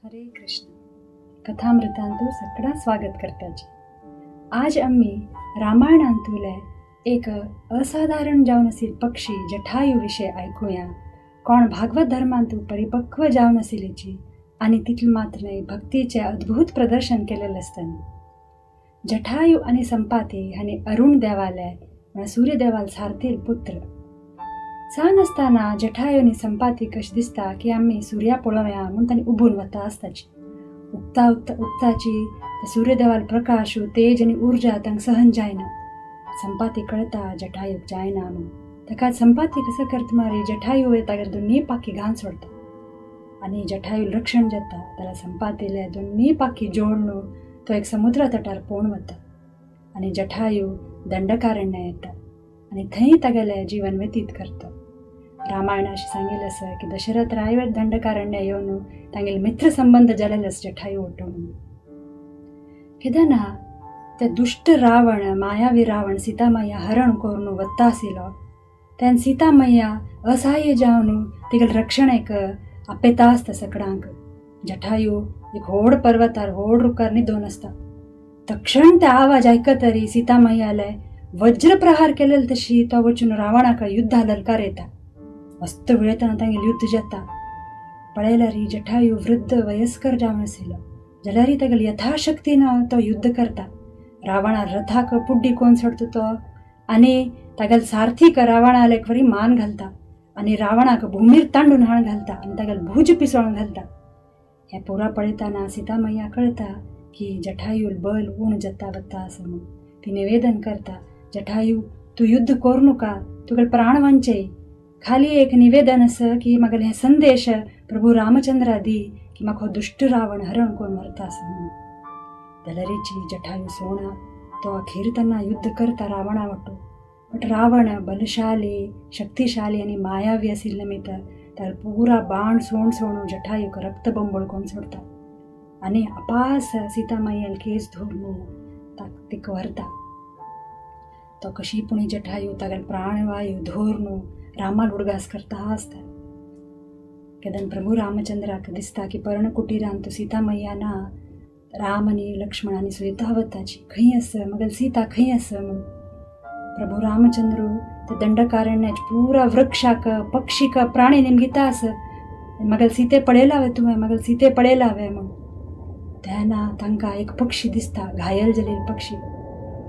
हरे कृष्ण. कथामृतांतु सगळा स्वागत करताची. आज आम्ही रामायणांतुले एक असाधारण जावन आशिल्ले पक्षी जटायू विषय ऐकूया. कोण भागवत धर्मांतु परिपक्व जावन आशिल्ल्याची आनी तितले मात्र न्हय भक्तीचे अद्भुत प्रदर्शन केलेले आसतना. जटायू आनी संपाती हांणी अरुण देवाले म्हळ्यार सूर्यदेवाल सारथील पुत्र. सान आसतना जटायू आनी संपाती कशें दिसता की आमी सुर्या पळोवया म्हूण तांणी उबून वता आसताची. उगता उगता उगताची ते सूर्यदेवाल प्रकाश तेज आनी उर्जा तांकां सहन जायना. संपाती कळता जटायूक जायना म्हूण. ताका संपाती कसो करता मारी जटायू तागेले दोनूय पाखी घालून सोडता आनी जटायू रक्षण जाता. जाल्यार संपातीले दोनूय पाखी जोडून तो एक समुद्रा तटार पोवन वता आनी जटायू दंडकारण्य येता आनी थंय तागेलें जीवन व्यतीत करता. रामायण अशें सांगिल्लें आसा की दशरथ रायवेट दंडकारण्य येवन तांगेले मित्र संबंद जालेले आसा जटायू वट्टो म्हणून. केदना ते दुश्ट रावण मायावी रावण सीतामय्या हरण करून वता आशिल्लो तेन्ना सीतामय्या असहाय्य जावन तिगेले रक्षणेक आपयता आसता सगळ्यांक. जटायू एक व्हड पर्वतार व्हड रुखार न्हिदोन आसता. तक्षण ते आवाज आयकतरी सीतामय्याले वज्र प्रहार केलेले तशी तो वचून रावणाक युद्धा ललकार येता. मस्त वेळेतना तांगेलें युद्ध जाता. पळयल्यार जटायू वृद्ध वयस्कर जावन आशिल्लो जाल्यार तागेले यथाशक्तीन तो युद्ध करता. रावणा रथाक पुड्डी कोन सोडटा तो आनी तागेले सारथीक रावणाले एक वरी मान घालता आनी रावणाक भुमीर तांडून हाण घालता आनी तागेले भुज पिसोळून घालता. हें पुरा पळयतना सीतामय्या कळटा की जटायूल बल उण जाता वता आसा म्हूण. ती निवेदन करता, जटायू तूं युद्ध करूं नाका, तुगेले प्राण वांचय. खाली एक निवेदन आसा की म्हागेले हे संदेश प्रभू रामचंद्रा दी की म्हाका हो दुश्ट रावण हरण करून व्हरता आसा म्हणून. जाल्यारीची जटायू सोणा तो अखेर तेन्ना युद्ध करता रावणा वट्टो. बट रावण बलशाली शक्तिशाली आनी मायावी आशिल्ले निमित्त ताका पुरा बाण सोण सोणू जटायूक रक्तबंबळ करून सोडता आनी अपास सीतामायल केस धरून तिका व्हरता. तो कशी पुणी जटायू तागेले प्राणवायू धरून रामाल उडगास करता आसता. केदन प्रभू रामचंद्राक दिसता की पर्णकुटीरांत सीतामय्या ना, राम आनी लक्ष्मण आनी सीता वताची खंय आसा मगेले सीता खंय आसा म्हूण. प्रभू रामचंद्र ते दंडकारण्याच पुरा वृक्षाक पक्षीक प्राणी निमगिता आसा, मगेले सीते पळयला वे तुवें, मगेले सीते पळयला वे म्हूण. तेन्ना तांकां एक पक्षी दिसता, घायल जालेलो पक्षी.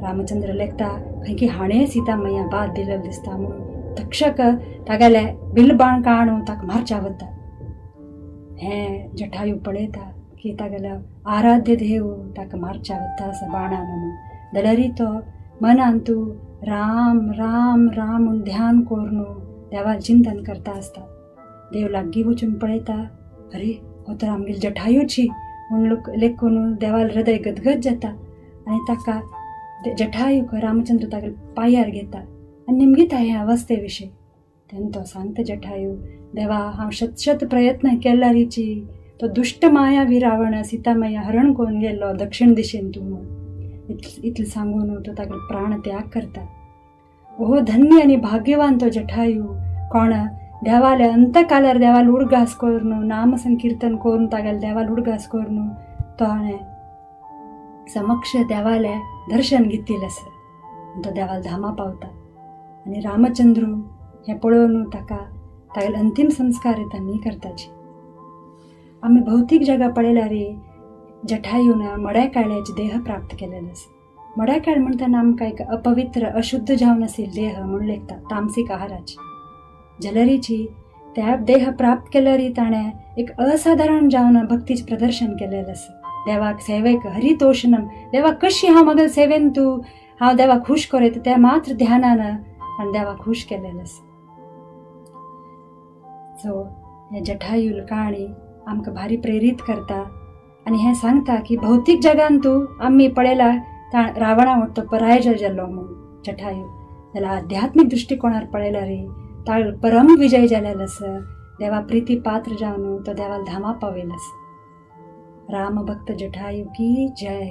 रामचंद्र लेखता खंय की हाणें सीतामय्या बाद दिलेलो दिसता म्हणून तक्षक तागेले बिलबाण काणू ताका मारच्या वता. हें जटायू पळयता की तागेलो आराध्य देव ताका मारच्या वता आसा बाणान म्हणून. जाल्यारय तो मनान तूं राम राम राम म्हूण ध्यान करून देवाचें चिंतन करता आसता. देव लागीं वचून पळयता, अरे हो तर आमगेलो जटायूची म्हूण लेखून देवाल हृदय गदगद जाता आनी ताका जटायूक रामचंद्र तागेले पांयार घेता आनी निमगिता हे अवस्थे विशीं. तेन्ना तो सांगता जटायू, देवा हांव शतशत प्रयत्न केल्यारीची तो दुश्ट मायावी रावण सीतामय्या हरण करून गेल्लो दक्षिण दिशेन तूं म्हूण. इतलें सांगून तो तागेलो प्राण त्याग करता. ओहो धन्य आनी भाग्यवान तो जटायू कोण देवाले अंतकालार देवाल उडगास करून नाम संकीर्तन करून तागेले देवाल उडगास करून तो हाणें समक्ष देवाले दर्शन घेतिल्लें आसा. तो देवाल धामा पावता आनी रामचंद्र हें पळोवन ताका तागेले अंतीम संस्कार तांणी करताची. आमी भौतीक जगा पळयल्यार जटायून मड्या काळ्याचे देह प्राप्त केलेलो आसा. मड्या काळ म्हणटना आमकां एक अपवित्र अशुद्ध जावन आशिल्लो देह म्हूण लेखता तामसीक आहाराची. जाल्यारीची त्या देह प्राप्त केल्यार ताणें एक असाधारण जावन भक्तीचें प्रदर्शन केलेलें आसा. देवाक सेवेक हरितोषणम, देवाक कशी हांव म्हगेले सेवेन तूं हांव देवाक खूश करयता त्या मात्र ध्यानान आनी देवाक खूश केलेलें आसा. सो हे जटायूल काणी आमकां भारी प्रेरीत करता आनी हें सांगता की भौतीक जगान तूं आमी पळयला रावणा वट्टो पराजय जाल्लो म्हूण जटायू, जाल्यार आध्यात्मीक दृश्टिकोणार पळयल्यार ताळ परम विजय जालेलो आसा. देवा प्रिती पात्र जावन तो देवाल धामा पावयलो आसा. राम भक्त जटायू की जय.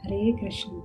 हरे कृष्ण.